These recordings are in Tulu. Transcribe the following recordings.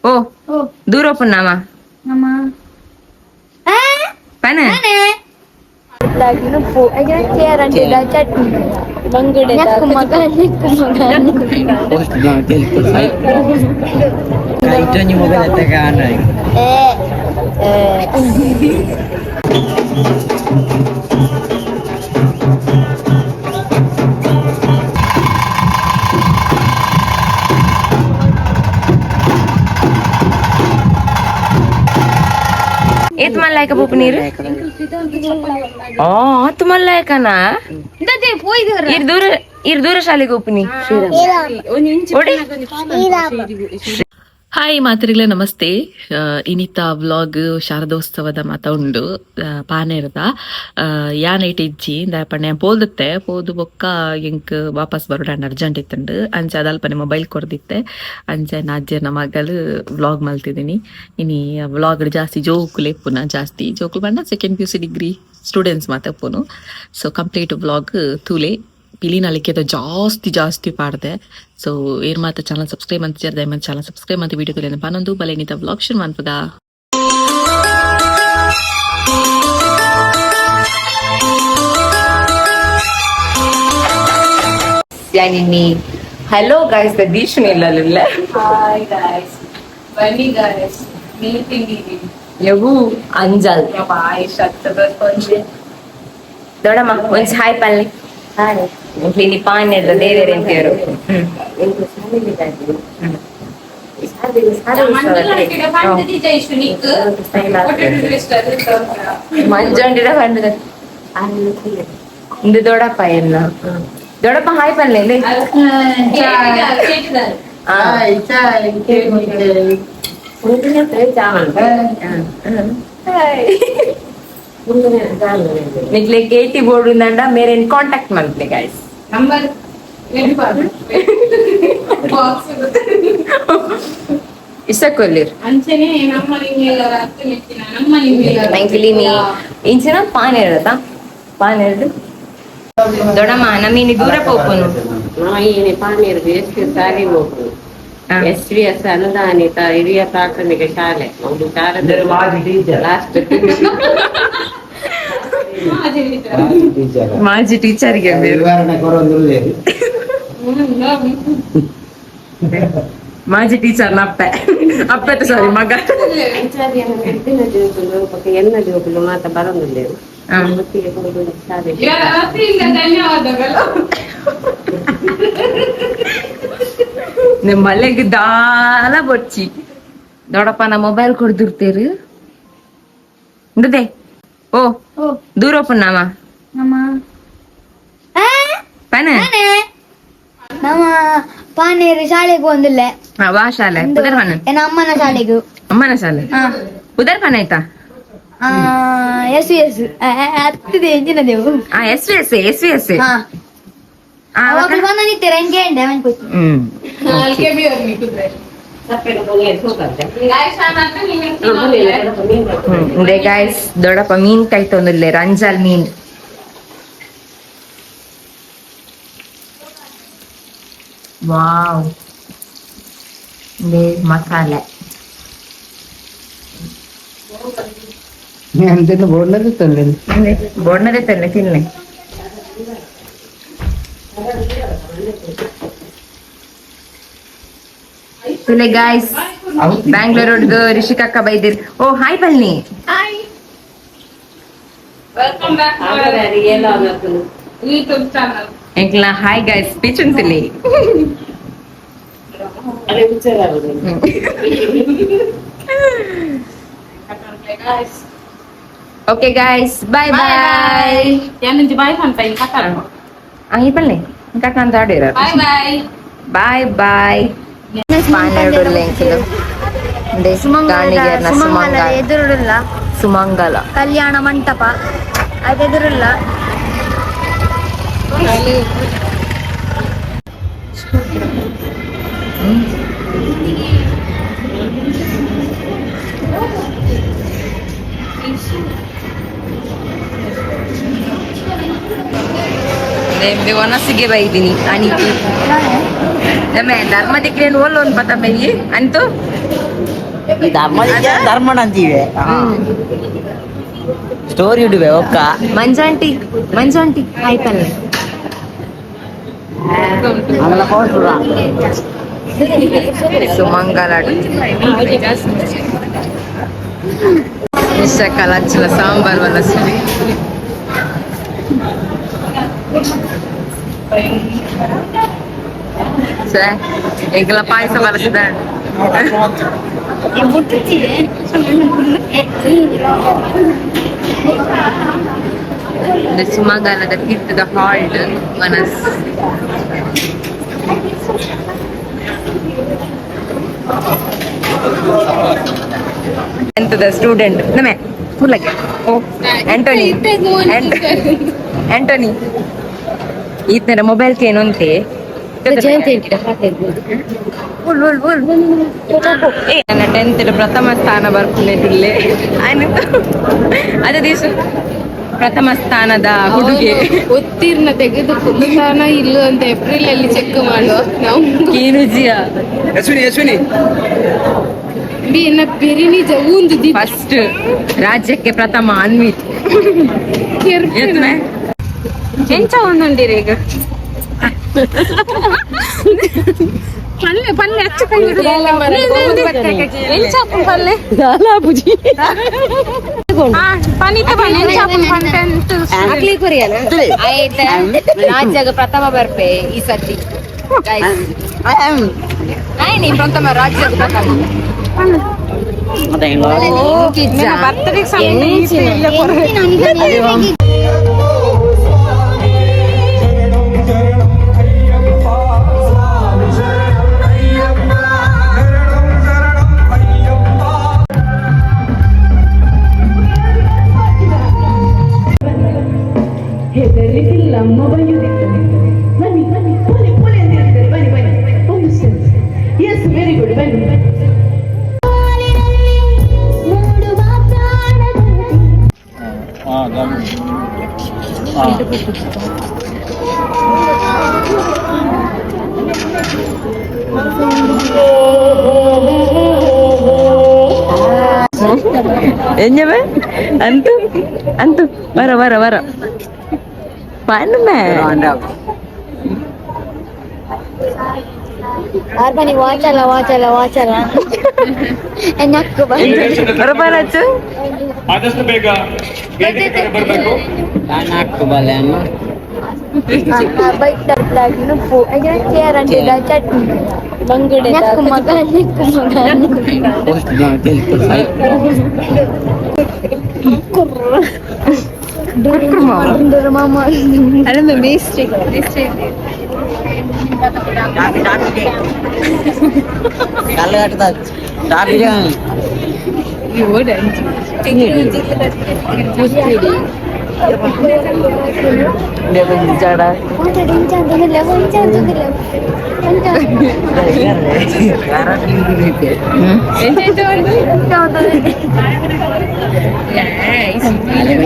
ಓ ದೂರ ಪುನ್ನಾಮ ಪನ ಏತ್ ಮಲ್ಲಾಯಕ ಪೋಪು ನೀರು? ಆ ಆತು ಮಲ್ಲಾಯಕನ ಇರ್ ದೂರ ಇರ್ ದೂರ ಶಾಲೆಗೆ ಒಪ್ಪುನಿ. ಹಾಯ್ ಮಾತ್ರಿಗಳ ನಮಸ್ತೆ. ಇನಿತ ವ್ಲಾಗ್ ಶಾರದೋತ್ಸವದ ಮಾತ ಉಂಡು ಪಾನೇರ್ದ ಯಾನ್ ಐಟ್ ಇಜ್ಜಿ ದಾಯಪಂಡ ಪೋದುತ್ತೆ ಪೋದು ಬೊಕ್ಕ ಎಂಕ್ ವಾಪಸ್ ಬರೋಡ ಅರ್ಜೆಂಟ್ ಇತ್ತುಂಡು. ಅಂಚ ಅದಲ್ಪನೆ ಮೊಬೈಲ್ ಕೊರ್ದಿತ್ತೆ. ಅಂಚ ಅಜ್ಜೆರ್ನ ಮಗಲ್ ವ್ಲಾಗ್ ಮಲ್ತಿದ್ದೀನಿ. ಇನಿ ವ್ಲಾಗ್ ಜಾಸ್ತಿ ಜೋಕುಲು ಇಪ್ಪುನ, ಜಾಸ್ತಿ ಜೋಕುಲು ಪಂಡ second P U C degree students ಮಾತ ಇಪ್ಪುನು. ಸೊ ಕಂಪ್ಲೀಟ್ ವ್ಲಾಗ್ ತೂಲೆ. ಪಿಲಿ ನಲಿಕೆದ ಜಾಸ್ತಿ ಜಾಸ್ತಿ ಪಾಡ್ದೆ. ಸೊ ಏರ್ ಮಾತ ಚಾನಲ್ ಸಬ್ಸ್ಕ್ರೈಬ್ ಅಂತ ದಯಮಾಡಿ ಚಾನಲ್ ಸಬ್ಸ್ಕ್ರೈಬ್ ಅಂತ ವಿಡಿಯೋ ತುಲೆ ಪನೊಂದು ಬಲೆ ನಿತ ವ್ಲಾಗ್ ಶುರು ಮನ್ಪುಗ. ಯಾನಿನಿ ಹಲೋ ಗಾಯ್ಸ್ the ದೀಶನ್ ಇಲ್ಲ. ಹಾಯ್ ಗಾಯ್ಸ್, ಬನ್ನಿ ಗಾಯ್ಸ್, ಮೀಟಿಂಗ್ ಯಗು ಅಂಜಲ್. ಬಾಯ್ ಶಕ್ತ. ದೊಡಮ್ಮ ಒಂಜಿ ಹಾಯ್ ಪಲ್ಲೆ. ಇಂಕ್ಲಿ ಪಾನ್ ದೇವೇರ್ ಎಂತೇರು. ಮಂಜೊಂಡಿಡ ಪಂಡದ ಇಂದು ದೊಡಪ್ಪ ಎಲ್ಲ. ದೊಡಪ್ಪ ಹಾಯ್ ಪಲ್ಲೆ. ನಿಕ್ಲೆ ಕೇಟಿ ಬೋರ್ಡ್ ಉಂದಂಡ ಮೇರೆನ್ ಕಾಂಟ್ಯಾಕ್ಟ್ ಮಲ್ಪಲೆ ಗಾಯ್ಸ್. ನಂಬರ್ ಇಷ್ಟಕ್ಕೊಲ್ಲಿರ್. ಅಂಚನೆ ನಮ್ಮ ನಮ್ಮ. ಎಂಕ್ಲಿನಿ ಇಂಚಿನ ಪಾನ್ ಇರತ್ತ ಪಾನ್ ಎರಡು ದೊಡಮ್ಮ ನಮ್ಮೀನಿ ದೂರ ಪೋಪುನು. ಪಾನೀರ್ಗೆ ಎಷ್ಟು ಶಾಲೆ ಹೋಗುದು? ಎಸ್ ವಿ ಎಸ್ ಅನುದಾನಿತ ಹಿರಿಯ ಪ್ರಾಥಮಿಕ ಶಾಲೆ ಒಂದು ಶಾಲೆ. ಮಾಜಿ ಟೀಚರ್. ಲಾಸ್ಟ್. ಟೀಚರ್. ಮಾಜಿ ಟೀಚರ್ಗೆ. ವಿವರಣೆ ಕೊರೊಂದುಲ್ಲೆರ್. ಮಾಜಿ ಟೀಚರ್ ಅಪ್ಪೆ ಅಪ್ಪೆ ಸಾರಿ ಮಗ. ಆಚಾರ್ಯನ ಜೋಕುಲು ಬೊಕ್ಕ ಎನ್ನ ಜೋಕುಲು ಮಾತ ಬರೊಂದುಲ್ಲೆರ್ ಒಟ್ಟಿಗೆ ಕೊರೊಂದು ಶಾಲೆ. ಧನ್ಯವಾದಗಳು. ನಿಮ್ಮ ಮಲೆಗ್ ದಾಲ ಬೊಚ್ಚಿ ದೊಡಪ್ಪ ನಾ ಮೊಬೈಲ್ ಕೊಡ್ದಿರ್ತೀರಿ. ಇಂದದೆ ಓ ದೂರ ಪುನ್ನಾಮ ಪನ. ನಮ್ಮ ಪಾನೇರು ಶಾಲೆಗೆ ಒಂದಿಲ್ಲ. ವಾ ಶಾಲೆ ಪುದರ್ ಪನ? ಏನ ಅಮ್ಮನ ಶಾಲೆಗೂ. ಅಮ್ಮನ ಶಾಲೆ ಪುದರ್ ಪನ ಆಯ್ತಾ? ಎಸ್ ಎಸ್ ಹತ್ತಿದೆ ಎಂಜಿನ ದೇವು. ಆ S V S S V S. ಅವಾಗ ಬಂದಿತ್ತೀರ ಹೆಂಗೆ ಉಂಡೆ. ಹ್ಮ್. ಇಂದೆ ಗಾಯ್ಸ್ ದೊಡಪ್ಪ ಮೀನ್ ಕೈತೊಂದುಲ್ಲೆ ರಂಜಾಲ್ ಮೀನ್. ವಾವ್ ಇಂದೆ ಮಸಾಲೆ. ಅಂತೆಲ್ಲ ಬೋರ್ಡ್ನದೇ ತಲ್ಲೆ. ಬೋರ್ಡ್ನದೇ ತಲ್ಲೆ ತಿನ್ಲೆ. ತುಲೆ ಗಾಯ್ಸ್ ಬ್ಯಾಂಗ್ಳೂರ್ ರೋಡ್ಗ್ ರಿಷಿಕಕ್ಕ ಬೈದಿರ್. ಓ ಹಾಯ್ ಪಲ್ನಿ. Hi, welcome back YouTube channel. ಎಂಕ್ಲ hi guys speech ಉಂಟುಲಿ. Okay guys, bye bye. ಯಾನಂಜಿ ಬಾಯ್ ಪನ್ಪ ಕಟ್ಟ. ಈ ಪಲ್ಲೆ ಕಟ್ಟ ಅಂತ ಆಡಿರ. Bye bye. Bye bye. ಪಾನೆರಡು ಎಂಕುಲು ಗಾಣಿಗೆರ್ನ ಸುಮಂಗಲ ಸುಮಂಗಲ ಎದುರುಲ್ಲ. ಸುಮಂಗಲ. ಕಲ್ಯಾಣ ಮಂಟಪ ಅದು ಎದುರುಲ್ಲ. ಒನಸಿಗೆ ಬೈದಿನಿ ಅನಿತಿ. ನಮ್ಮೆ ಧರ್ಮ ದಿಕ್ಲೇನು ಓಲ್ ಒಂದು ಪತ್ತ ಬೈಯಿ ಅಂತೂ. ಧರ್ಮ ಧರ್ಮಣ ಅಂತೀವಿ. ಸ್ಟೋರಿ ಇಡುವೆ ಒಕ್ಕ. ಮಂಜಾಂಟಿ, ಮಂಜಾಂಟಿ ಹಾಯ್ ಪಲ್ಲೆ. ಆಮೇಲೆ ಕೊಡ್ಸುರ. ಸುಮಂಗಲ ನಿಶಕಲಚ್ಚಲ ಸಾಂಬಾರ್ ವಲ್ಲ. ಸರಿ, ಎಂಕಲ ಪಾಯಸ ಬರಸಿದ. ಸುಮಂಗಲದ ತೀರ್ಥದ ಹಾಲ್ಡ್ ಮನಸ್. ಎಂತದ ಸ್ಟೂಡೆಂಟ್ ನಮೆ ಫುಲ್ಲಕ್ಕೆ. ಓ ಆಂಟೋನಿ, ಆಂಟೋನಿ, ಈತನ ಮೊಬೈಲ್ ಕೇನೊಂತೆ. ನನ್ನ ಟೆಂತ್ ಪ್ರಥಮ ಸ್ಥಾನ ಬರ್ಪುನೆಟುಲ್ಲೆ ಅದೇ ದಿವಸ ಪ್ರಥಮ ಸ್ಥಾನದ ಹುಡುಗಿ. ಉತ್ತೀರ್ಣ ತೆಗೆದು ಸ್ಥಾನ ಇಲ್ಲ ಅಂತ ಏಪ್ರಿಲ್ ಅಲ್ಲಿ ಚೆಕ್ ಮಾಡುವ ನಾವು. ಕೇನುಜಿಯ. ಅಶ್ವಿನಿ, ಅಶ್ವಿನಿ. ಬೇನ ಪೆರಿನಿಜ ಊಂದು the. First ರಾಜ್ಯಕ್ಕೆ ಪ್ರಥಮ ಅನ್ವಿತ್. ಎಂಚ ಒಂದುಂಡಿರಿ ಈಗ? ಪಲ್ಲೆ ಪಲ್ಲೆ ಅಚ್ಚ ಕೈ. ಎಂಚ ಪಲ್ಲೆ? ಪನಿತ ಪಲ್ಲೆ ಎಂಚ ಪಂಟೆಂಟ್. ರಾಜ್ಯದ ಪ್ರಥಮ ಬರ್ಪೆ ಈ ಸತಿ. ಪ್ರಥಮ, ರಾಜ್ಯದ ಪ್ರಥಮ. ಬರ್ತಡೇ. ಬನ್ನಿ ಬನ್ನಿ, ಪೋಲೆ ಪೋಲೆ ಅಂತ ಹೇಳ್ತಿದ್ದಾರೆ. ಬನ್ನಿ ಬನ್ನಿ, ಒಂದು ಎಸ್, ವೆರಿ ಗುಡ್, ಬನ್ನಿ. ಮೂಡುವ ಪ್ರಾಣದಲ್ಲಿ. ಎಂಜವೆ ಅಂತು ಅಂತು ಬರ ಬರ ಬರ ಪನ್ಮೆ. ಆರ್ಬನಿ ವಾಚಲ್ಲ ವಾಚಲ್ಲ ವಾಚಲ್ಲ ನಕ್ಕು. ಬರಬಾರಚ್ಚು. ಆದಷ್ಟು ಬೇಗ ವೇದಿಕೆ ಕಡೆ ಬರಬೇಕು. ನಾಲ್ಕು ಬಲೆ ಅನ್ನು. ಚಟ್ನಿ ನಕ್ಕು ಮಗ, ನಕ್ಕು ಮಗ. ಪೋಸ್ಟ್. ಮಾಮ. ಅಲ್ಲ ಮೇಸ್ತ್ರಿ. ಕಲ್ಲು ಕಟ್ಟದ ಟಾಪಿ. ಜಾಡ. ಇಂಚ ಅಂತಂದಿಲ್ಲ, ಇಂಚ ಅಂತಂದಿಲ್ಲ.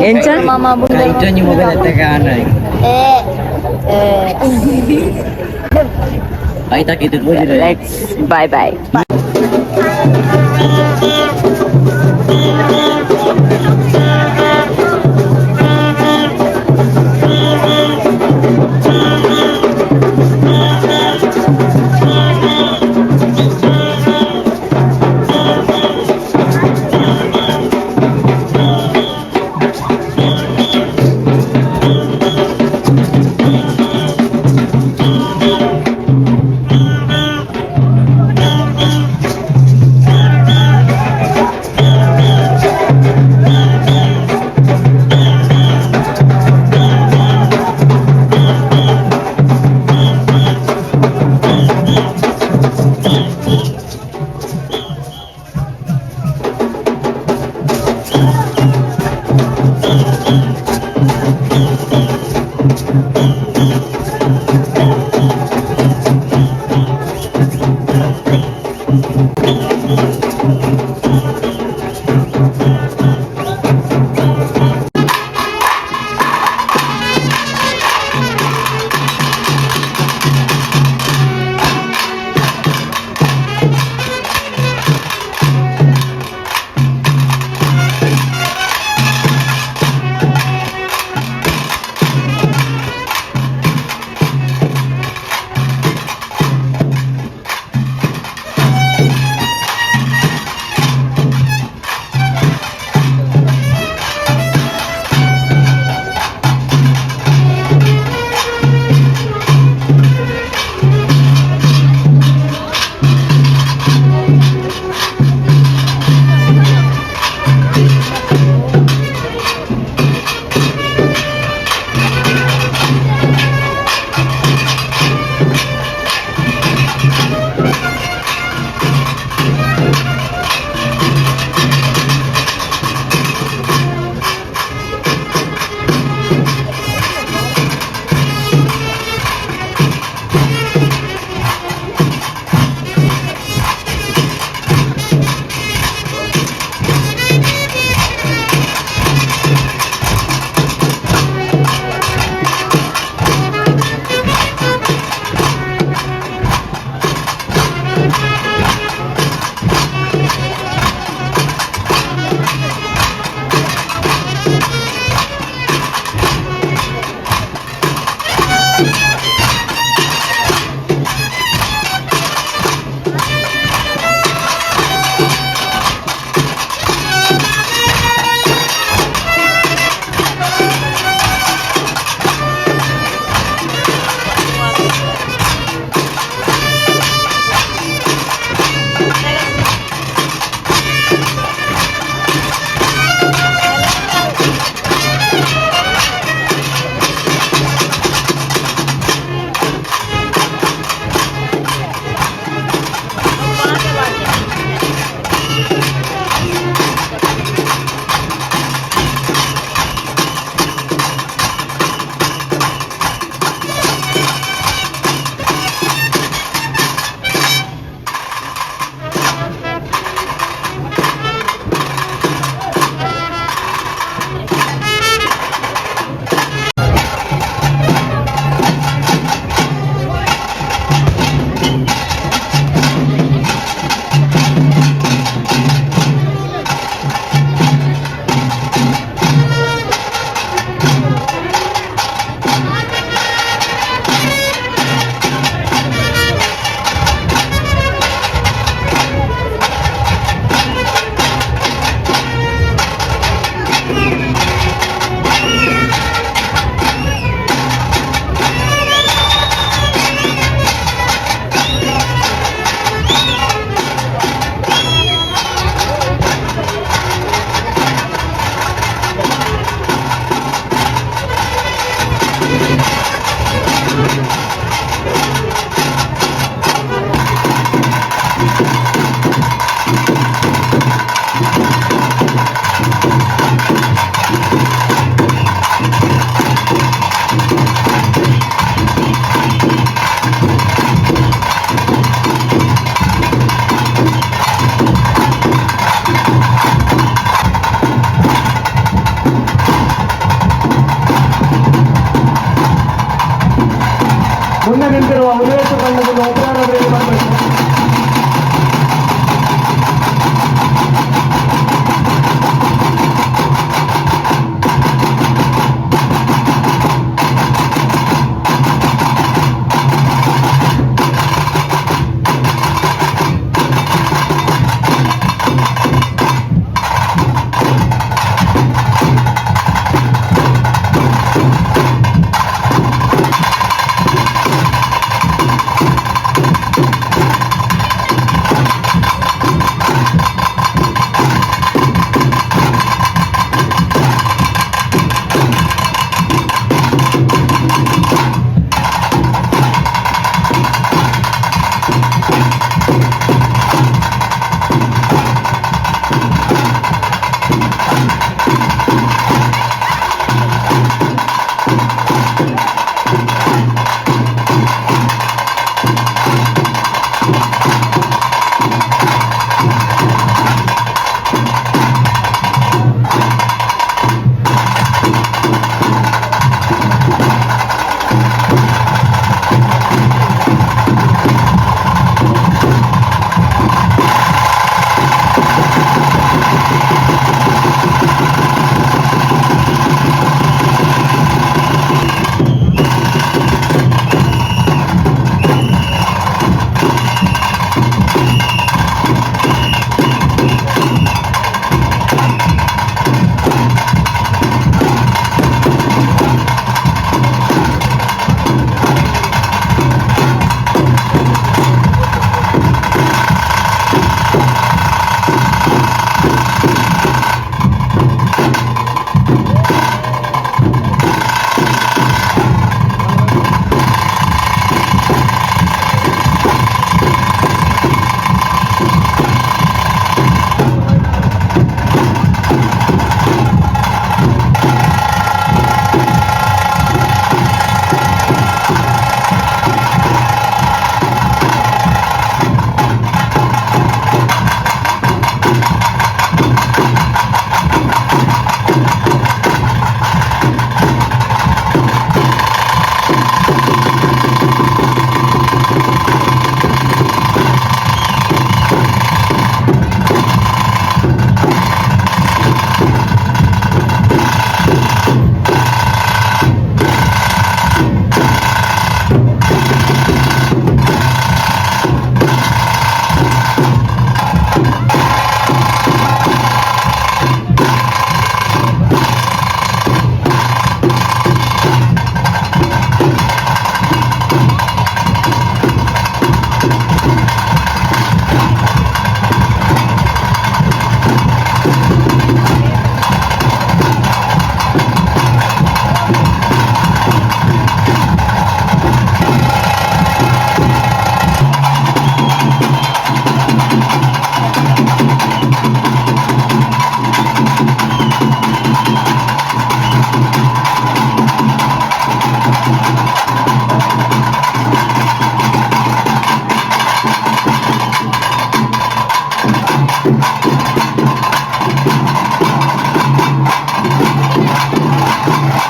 ಎಂಚ? ಮಾಮ. ಇಟ್ಟೊಂಜಿ ಮೊಬೈಲ್ ಎತ್ತಕ. ಏ. ಆಯ್ತಾಕಿದ್ದು. Let's bye bye. ಆಡಿರುವ ಹುಲಿವೇಷ ತಂಡದಿಂದ ಒಬ್ಬರಾದವರಿಗೆ ಬರಬೇಕು.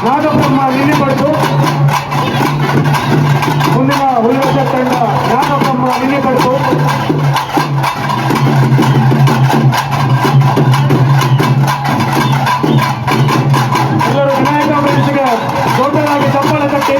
ನಾಗಬ್ರಹ್ಮ ನಿಲ್ಲಿಪಟ್ಟು. ಮುಂದಿನ ಹುಲಿವೇಷ ತಂಡ ನಾಗಬ್ರಹ್ಮ ನಿಲ್ಲಿಪಟ್ಟು. ಎಲ್ಲರೂ ವಿನಾಯಕ ಬ್ರಿಡ್ಜ್ಗೆ ದೊಡ್ಡದಾಗಿ ಚಪ್ಪಾಳೆ ತಟ್ಟಿ.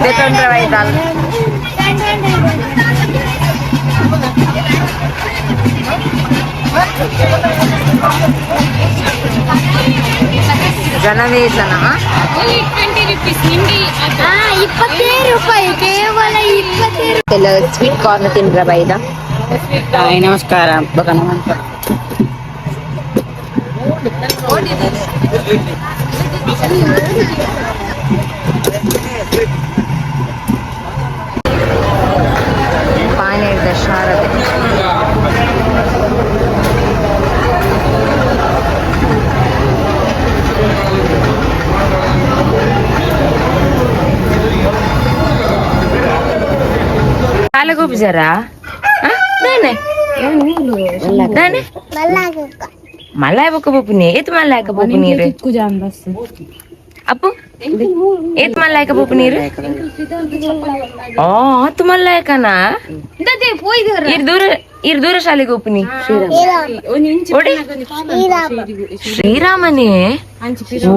ದೆತೊಂಡ್ರೆ ವೈದಾಲ್ ಜನವೇ ಜನ. 20 ರುಪೀಸ್ ನಿಮ್ಗೆ. 25 ರೂಪಾಯಿ, ಕೇವಲ 25. ಸ್ವೀಟ್ ಕಾರ್ನ್ ತಿಂದ್ರ ಬೈದ. ನಮಸ್ಕಾರ. ಪಾನೇರ್ದ ಶಾರದೆ. ಶಾಲೆಗೆ ಹೋಗ್ಬಿಜಾರಾ? ನಾನೆ ನಾನೆ ಮಲ್ಲಾಯ ಬೊಕ್ಕ ಬೋಪುನಿ ಏತ್ ಮಲ್ಲಾಯಕ ಬೋಪು ನೀರು ಅಪ್ಪು ಏತ್ ಮಲ್ಲಾಯಕ ಬೋಪು ನೀರು ಆ ಆತು ಮಲ್ಲಾಯಕನ ಇರ್ ದೂರ ಇರ್ ದೂರ ಶಾಲೆಗೆ ಹೋಪುನಿ ಶ್ರೀರಾಮನೇ. ಓ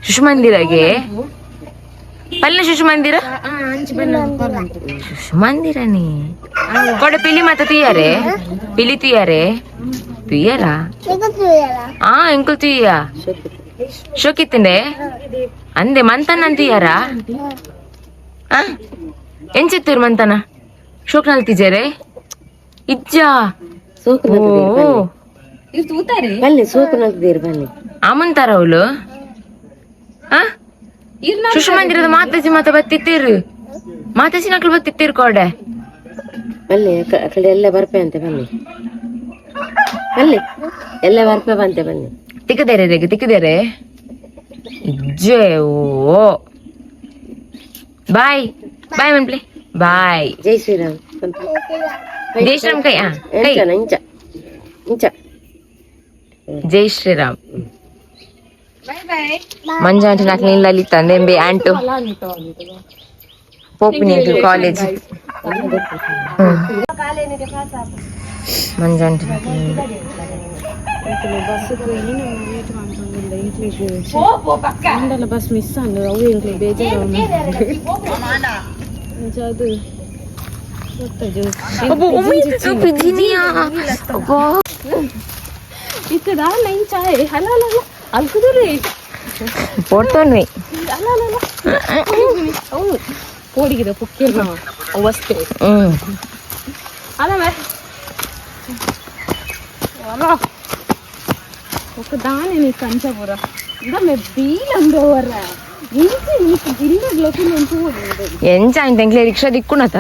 ಶಿಶು ಮಂದಿರಗೆ ಪಲ್ಲೆ ಶಿಶು ಮಂದಿರ ಶಿಶು ಮಂದಿರನೇ ಕೊಡ ಪಿಲಿ ಮಾತ ತೀಯಾರೆ ಪಿಲಿ ತೀಯಾರೆ ತೀಯರಾ ಆ ಎಂಕುಲ್ ತೀಯ ಶೋಕಿತ್ತಂಡೆ ಅಂದೆ ಮಂತನ ಅಂತೀಯಾರಾ ಆ ಎಂಚಿತ್ತೀರ್ ಮಂತನ ಶೋಕ್ ನಲ್ತಿಜಾರೆ ಇಜ್ಜಾ ಓ ಬನ್ನಿ ಸೋಕು ನಲ್ತಿದ್ದೀರಿ ಬನ್ನಿ. ಆಮಂತಾರ ಅವಳು ಆ ಶಿಶು ಮಂದಿರದ ಮಾತಾಜಿ ಮಾತ ಬತ್ತಿತ್ತೀರು ಮಾತಾಜಿ ನಕ್ಳು ಬತ್ತಿತ್ತೀರು ಕೋಡೆ ಬನ್ನಿ ಆ ಕಡೆ ಎಲ್ಲ ಬರ್ಪೆ ಅಂತೆ ಬನ್ನಿ ಬನ್ನಿ ಎಲ್ಲ ಬರ್ಪೆ ಬಂತೆ ಬನ್ನಿ. ತಿಕ್ಕದೇರೆ ರೇಗೆ ತಿಕ್ಕದೇರೆ ಇಜ್ಜೆ ಓ ಬಾಯ್ ಬಾಯ್ ಮನ್ಪ್ಲೆ ಬಾಯ್. ಜೈ ಶ್ರೀರಾಮ್. ಜೈ ಶ್ರೀರಾಮ್ ಕೈ ಆ ಕೈ ಇಂಚ ಇಂಚ ಇಂಚ. ಜೈ ಶ್ರೀರಾಮ್. ಮಂಜು ಆಂಟಿ ನಾಕ್ ನೀನ್ ಲಲಿತ ಅಂದೆ ಆಂಟು ಪೋಪಿನಿ ಕಾಲೇಜ್ ಮಂಜು ಆಂಟಿ ನಾಕ್ ಬಸ್ ಮಿಸ್ ಅಂದು ಅವು ಎಂಕ್ಲೆ ಬೇಜಾರು ಅದು. ఇక్కడ నైన్ చాయ్ హలో హలో అల్కుదురి ಪೋಟೋನ್ವಿ ಅಲ್ಲ ಅಲ್ಲ ಅವು ಪೋಡಿಗಿದ ಪುಕ್ಕಿಲ್ಲ ವಸ್ತು ಅಲ್ಲ ಮೇ ಅಲ್ಲ ఒక దాని నీ కంచపుర ఇందా బీలందోవర ఇంచి నీకు గిన్నె లోకి నేను ಎಂಚ ಆಯ್ತು ಎಂಕ್ಲೆ ರಿಕ್ಷಾ ದಿಕ್ಕುಣತ.